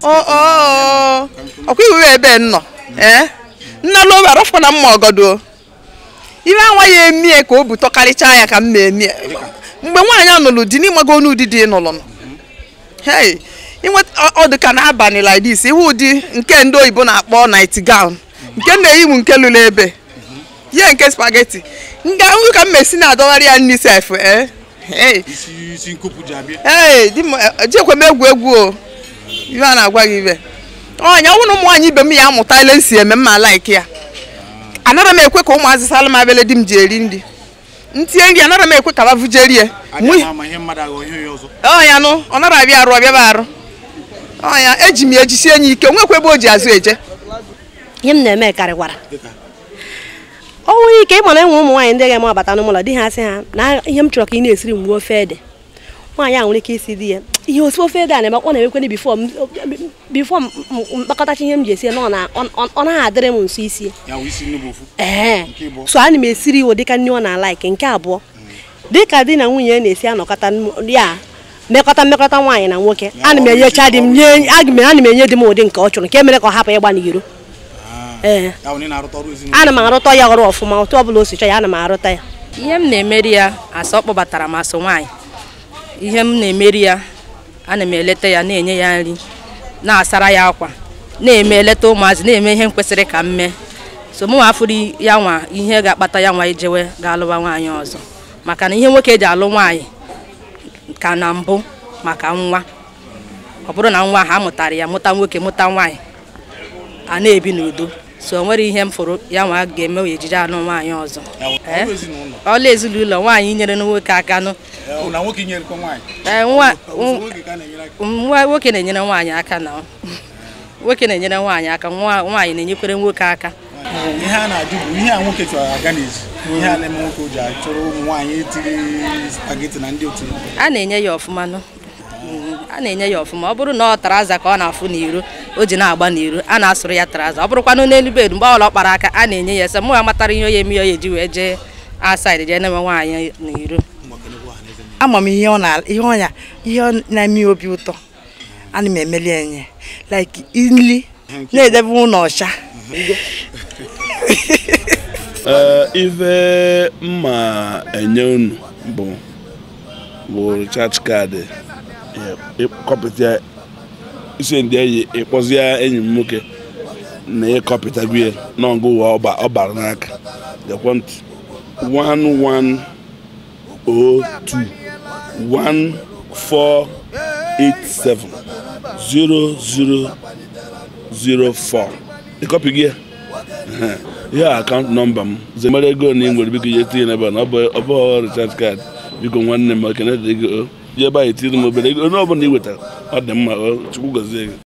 Oh, ọkwa iwe ebe nnọ ee nna lowe arọfụkwa na mma ọgọdọ iwe anwa ya emie ka o bu tọkarịcha ya ka m na-emie mgbe nwaanyị a nụrụ di n'ịmago onu ụdị dị nụlụ hey ọ dị ka n'abalị like this iwu ụdị nke ndị oyibo na-akpọ night gown nke na-eyi m nke lụrụ ebe ye nke spaghetti nga ka m mesi na-adọgharị ya nni sef ee ee di m jekwe m egwu egwu o iwe a na-agwa gị ibe ọnya ọ bụrụ ụmụ nwaanyị ibe m ya amụta ile nsi eme mma like ya anara m ekwe ka ụmụazị salụ m abele di m ji eri nri ntinye nri anara m ekwe ka bavujerie ọnya nụ ọ nara abịa arụ ọbịaba arụ ọnya eji m ya ejisie enyi ike onwekwa ebe o ji azụ eje ihe m na-eme karịkwara o nwere ike ịma na enwe ụmụ nwaanyị ndị ga-eme abata n'ụlọ di ha sị ha na ihe m chọrọ ka ị na-esiri m ofe ede nwaanyị a nwere ike isi di ya ihe osi ofe ede a na-eme ọ na-emekwe bifo mkpakọtacha ihe m ji esi na ọ naghị adịrị m nso isi ee so ana m esiri iwo dịka nne ọ na-alaiki nke abụọ dịka di na nwunye na-esi anọkọta ya mmekọta nwaanyị na nwoke ana m enyecha di m ana m enye di m ụdị nke ọ chọrọ nke mere ka ọ hapụ ịgba n'iro ee ana m arụta ya ọrụ ọfụma otu ọ bụla o si chọọ ya ana m arụta ya ihe m na-emeri ya asọ kpọbatara m asụ nwaanyị ihe m na-emeri ya ana m eleta ya na-enye ya nri na-asara ya akwa na-eme eleta ụmụazị na-eme ihe m kwesịrị ka m mee so mụ afụrụ ya nwa ihe ga-akpata ya nwa ijewe ga-alụwa nwaanyị ọzọ maka na ihe nwoke ji alụ nwaanyị ka na mbụ maka nwa ọ bụrụ na nwa ha mụtara ya mụta nwoke mụta nwaanyị a na-ebi n'udo so o nwere ihe m fụrụ ya nwa ga-eme ejije anụ nwaanyị ọzọ ọlụ ezinụlọ nwaanyị nyere nwoke aka nụ nwa nwoke na-enyere nwaanyị aka na nwoke na-enyere nwaanyị aka nwaanyị na-enyekwere nwoke aka ihe a na-ajụ bụ ihe a nwoke chọrọ aga n'ezi ihe a na-eme nwoke ji achọrọ ụmụ nwaanyị tiri spaghetti na ndị otu a na-enye ya ọfụma nụ a na-enye ya ọfụma ọ bụrụ na ọ taraza ka ọ na-afụ n'iro o ji na-agba n'iro a na-asụrụ ya taraza ọ bụrụkwanụ n'elu bed mgbe ọla ọ kpara aka a na-enye ya ese mụ amatara ihe onye eme ya eji wee jee asaịdị jee na-eme nwaanyị n'iro ama m ihe ọ na-eme obi ụtọ ana m emeli enye like nri na-edebe ụlọ ọcha ife mma enye unu bụ recharge card ịkọpụta isi ndị enyi ịkpọzi ya enyi m nwoke na ịkọpụta gị n'ọgụ ụwa ọ bara n'aka gekwe ntị 1102 1487 0004 ịkọpị gị ya ihe akaụntụ nọmba m zemere ego na ị nwere biko ihe tinye n'ebe a na ọ bụ recharge card biko nwanne m ekene dị gị jee ebe anyị tiri m obere ego onye ọbụla ị wetara ọ dị mma Chukwu gọzie gị.